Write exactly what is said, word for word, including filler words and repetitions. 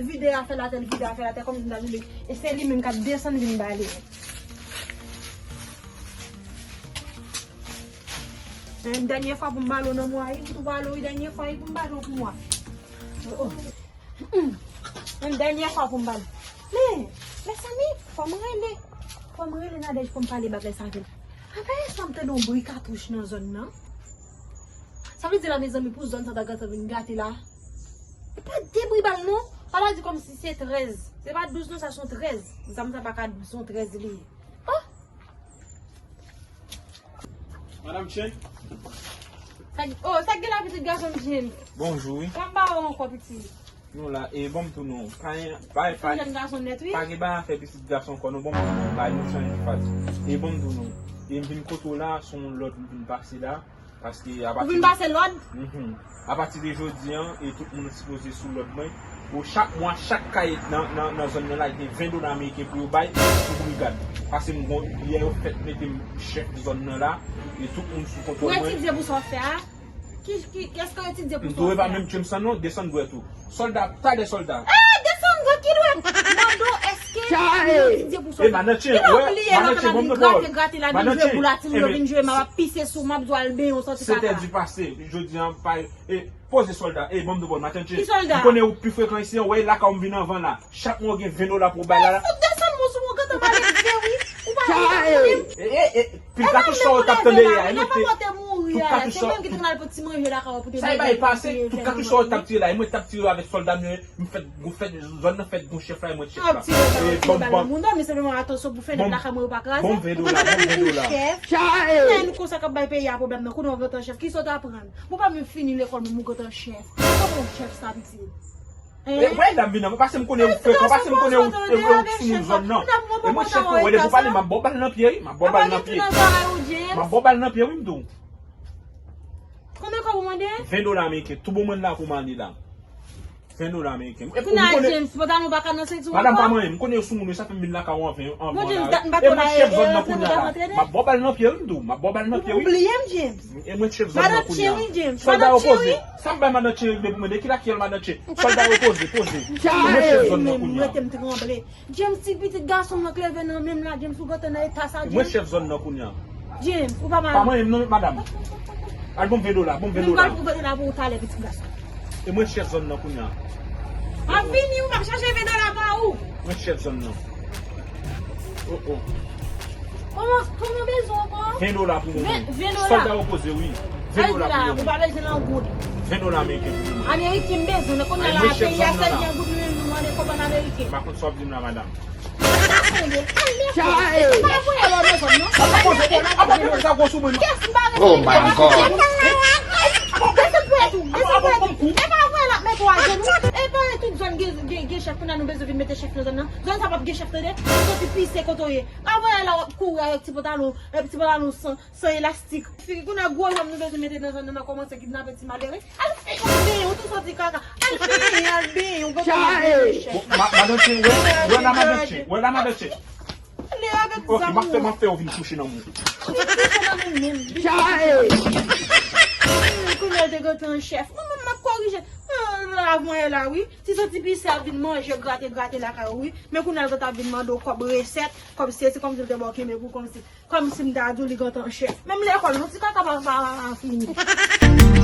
Vide afè l atè, l vide afè l atè, kòmsi m ta vin. E se li menm k ap desann vin bale. Yon dènye fwa pou m bale w nan mwa, wi, pou m bale w, wi, dènye fwa, wi, pou m bale w pou mwa. Oh, oh. Mm. Yon dènye fwa pou m bale. Men, mezanmi, fò m rele. Fò m rele Nadège pou m pale bagay sa avè l. Apa, èske m tande yon bri katouch nan zòn nan? Sa vle di la, mezanmi, pou zòn sa ta gentan vin gate la. E pa de bri bal, non. Sa vle di kòmsi se trèz. Se pa douz, non, sa se yon trèz. Zam sa pa ka douz, se yon trèz li ye. Oh! Madam Chen. Sa, oh, sa k gen la, pitit gason m, James? Bonjou, wi. Kòman ba ou ankò, pitit? Nou la, e bon m tou non. Pa gen, pa, pa, jèn gason nèt, wi. Pa gen bagay afè pitit gason ankò, non, bon m tou non. Bay nou chanje faz. E bon m tou non. E m vin kote w la, se yon lòd m vin pase la. Paske apati de... Ou vin pase lòd? Mhm. Apati de jodi an, e tout moun sipoze sou lòd mwen. Pou chak mwa, chak kay nan, nan, nan zòn nan la, gen ven dola ameriken pou yo bay pou brigad. Paske m gon, yè yo fèk mete m chèf zòn nan la, e tout moun sou kontwòl mwen. Ou etidye pou sa w fè a? Ki, ki, èske w etidye pou sa w fè a? M tou e pa menm James sa non, desann dwèt ou. Sòlda, talè sòlda. Ah, desann dwèt ki dwèt? Mande w èske ou etidye pou sa w fè a? E madanm Chen, wè, madanm Chen, bon m nan pawòl. Grate, grate la, vin jwe boul a timoun yo, vin jwe, m ap pise sou, m ap di w al benyen w, sòti kaka. Sèt è di pase, jodi an, pa, e, poze sòlda, e, bon m nan pawòl, madanm Chen. Ki sòlda? M konnen ou pi frekan isi an, wè, lakay ou m vin anvan la. Chak mwa w gen ven dola pou w bay la. Fout desann mwen sou mwen, gentan malelve, wi. Ou pa vin pou li. E, e, e, pil katouch sa w t ap tande yè a, e mete. Tout katouch sa. Se mwen ki te nan al pran ti manje lakay ou pou te bay. Sa e bay pase, tout katouch sa w t ap tire la, e mwen t ap tire avèk sòlda m yo, m fèt, m fèt, zòn nan fèt gon chèf la, e mwen chèf la. Ap tire bal, ap tire bal nan moun, non, men senpleman, atansyon pou fenèt lakay mwen yo pa kraze. Bon, ven dola, bon, ven dola. Chèf. Nèg konsa k ap bay peyi a pwoblèm nan, kounye a w gentan chèf, kisa w t aprann? Ou pa menm fini lekòl, menm ou gentan chèf. Kòman w chèf sa, pitit? E, wè, dam vin nan, paske m konnen ou frekan, paske m konnen ou, ou, ou timoun zòn nan. E mwen chèf ou, wè, depi ou pale, m ap ba w bal nan pye, wi, m ap ba w bal nan pye. M ap ba w bal nan pye, wi, m di w. Konbyen kòb ou mande? Ven dola ameriken, tou bon mwen la pou m ale la. Ven dola ameriken. E pou m konnen. James, pantalon pa ka nan senti w ankò? Madanm pa manyen, m konnen yo sou moun yo, sa fè m vin lakay ou anvan, anvan la. E mwen chèf zòn nan kounye a la. M ap ba w bal nan pye, wi, m di w. M ap ba w bal nan pye, wi. Ou bliye m, James. E mwen chèf zòn nan kounye a. Sòlda yo poze. Sa m bay madanm Chen regle pou mwen? De ki lakyèl madanm Chen? Sòlda yo poze, poze. E mwen chèf zòn nan kounye a. Rete m tranble. James, ti pitit gason m nan k leve nan men m la, James, ou gentan nan eta sa, James. E mwen chèf zòn nan kounye a. James, ou pa mal. Pa manyen m non, madanm. Al ban m ven dola, ban m ven dola. M pral pran ven dola pou ou talè, pitit gason. E mwen chèf zòn nan kounye a. M ap vini, ou p ap chache ven dola pa ou. Mwen chèf zòn nan. Oh, oh. Kòman, kòman bezwen ankò? Ven dola pou mwen. Ven, ven dola. Sòlda yo poze, wi. Ven dola pou mwen. Ou pa bezwen nan goud. Ven dola ameriken pou mwen. Ameriken m bezwen, men kounye a la, peyi a sèl gen goud, nou mande kòb an ameriken. M pa konn sa w ap di m la, madanm. Chae! Oh my God! Desann pou ou tou, desann pou ou tou. E pa vre l ap mete w ajenou. E pa tout zòn gen, gen, gen chèf, kounye a nou bezwen vin mete chèf nan zòn nan. Zòn sa p ap gen chèf, tande? Ou soti pise kote w ye. Pa vre la w ap kouri avèk ti pantalon, e, ti pantalon san, san elastik. Figi kounye a gwo zam nou bezwen mete nan zòn nan, n a kòmanse kidnape ti malere. Al fè yon benyen, ou tou soti kaka. Al benyen, al benyen, ou gentan ap benyen chèf. Bon, ma-, madanm Chen, wè, wè la madanm Chen, wè la madanm Chen. Ale avèk zam ou. Ok, m ap fè, m ap fè w vin kouche nan moun. Vin kouche nan moun menm. Chae! Hmm, kounye a l te gentan chèf. Mwen menm m ap korije. Ah, la, mwen la, wi. Ti soti pise ap vin manje, grate, grate lakay ou, wi. Men kounye a l gentan ap vin mande w kòb resèt, kòb sesi, kòmsi l te ba w kenbe pou kòmsi. Kòmsi m ta di w li gentan chèf. Menm lekòl, non, ti kaka pa, pa, pa fini.